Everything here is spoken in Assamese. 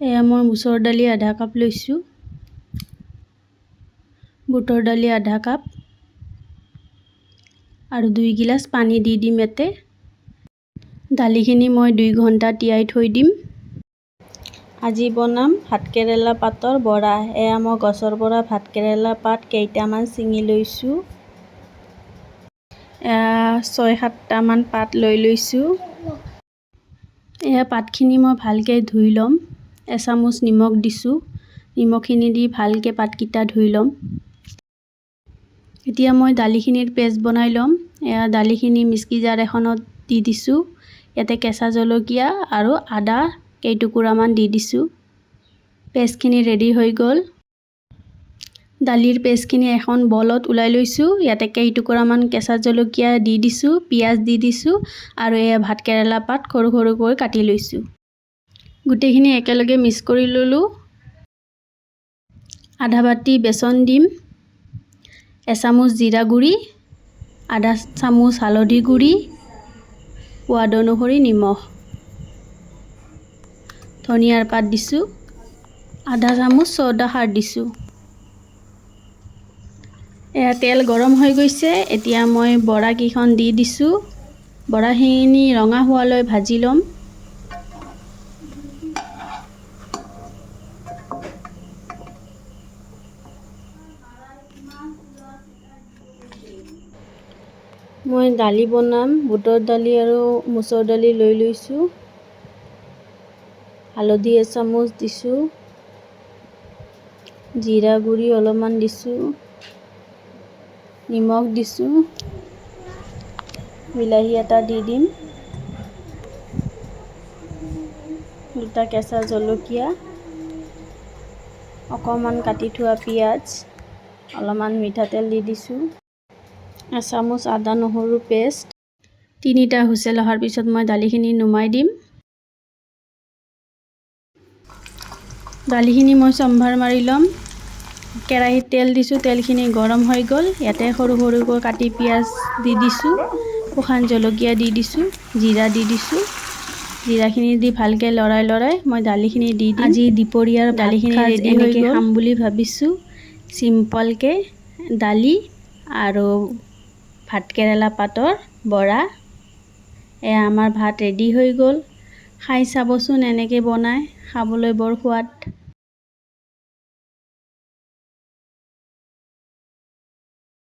এয়া মই মচুৰ দালি আধা কাপ লৈছোঁ, বুটৰ দালি আধা কাপ আৰু 2 গিলাচ পানী দি দিম ইয়াতে। দালিখিনি মই 2 ঘণ্টা তিয়াই থৈ দিম। আজি বনাম ভাতকেৰেলা পাতৰ বৰা। এয়া মই গছৰ পৰা ভাতকেৰেলা পাত কেইটামান ছিঙি লৈছোঁ। এয়া 6-7টামান পাত লৈ লৈছোঁ। এয়া পাতখিনি মই ভালকৈ ধুই ল'ম। এচামুচ নিমখ দিছোঁ। নিমখখিনি দি ভালকৈ পাতকেইটা ধুই ল'ম। এতিয়া মই দালিখিনিৰ পেষ্ট বনাই ল'ম। এয়া দালিখিনি মিক্সি জাৰ এখনত দি দিছোঁ। ইয়াতে কেঁচা জলকীয়া আৰু আদা কেইটুকুৰামান দি দিছোঁ। পেষ্টখিনি ৰেডি হৈ গ'ল। দালিৰ পেষ্টখিনি এখন বলত ওলাই লৈছোঁ। ইয়াতে কেইটুকুৰামান কেঁচা জলকীয়া দি দিছোঁ, পিঁয়াজ দি দিছোঁ আৰু এয়া ভাতকেৰেলা পাত সৰু সৰুকৈ কাটি লৈছোঁ। গোটেইখিনি একেলগে মিক্স কৰি ল'লোঁ। আধা বাতি বেচন দিম, এচামুচ জিৰা গুড়ি, আধা চামুচ হালধি গুড়ি, সোৱাদ অনুসৰি নিমখ, ধনিয়াৰ পাত দিছোঁ, আধা চামুচ চ'ডা খাৰ দিছোঁ। এয়া তেল গৰম হৈ গৈছে। এতিয়া মই বৰাকেইখন দি দিছোঁ। বৰাখিনি ৰঙা হোৱালৈ ভাজি ল'ম। মই দালি বনাম। বুটৰ দালি আৰু মচুৰ দালি লৈ লৈছোঁ। হালধি এচামুচ দিছোঁ, জিৰা গুড়ি অলপমান দিছোঁ, নিমখ দিছোঁ, বিলাহী এটা দি দিম, 2টা কেঁচা জলকীয়া, অকণমান কাটি থোৱা পিঁয়াজ, অলপমান মিঠাতেল দি দিছোঁ, এচামুচ আদা নহৰু পেষ্ট। 3টা হুইচেল অহাৰ পিছত মই দালিখিনি নুমাই দিম। দালিখিনি মই চম্ভাৰ মাৰি ল'ম। কেৰাহীত তেল দিছোঁ, তেলখিনি গৰম হৈ গ'ল। ইয়াতে সৰু সৰুকৈ কাটি পিঁয়াজ দি দিছোঁ, শুকান জলকীয়া দি দিছোঁ, জিৰা দি দিছোঁ। জিৰাখিনি দি ভালকৈ লৰাই লৰাই মই দালিখিনি দি দিম। আজি দুপৰীয়াৰ দালিখিনি ৰেডি হৈ গ'ল। খাম বুলি ভাবিছোঁ চিম্পলকৈ দালি আৰু ভাতকেৰেলা পাতৰ বৰা। এয়া আমাৰ ভাত ৰেডি হৈ গ'ল। খাই চাবচোন এনেকৈ বনাই, খাবলৈ বৰ সোৱাদ।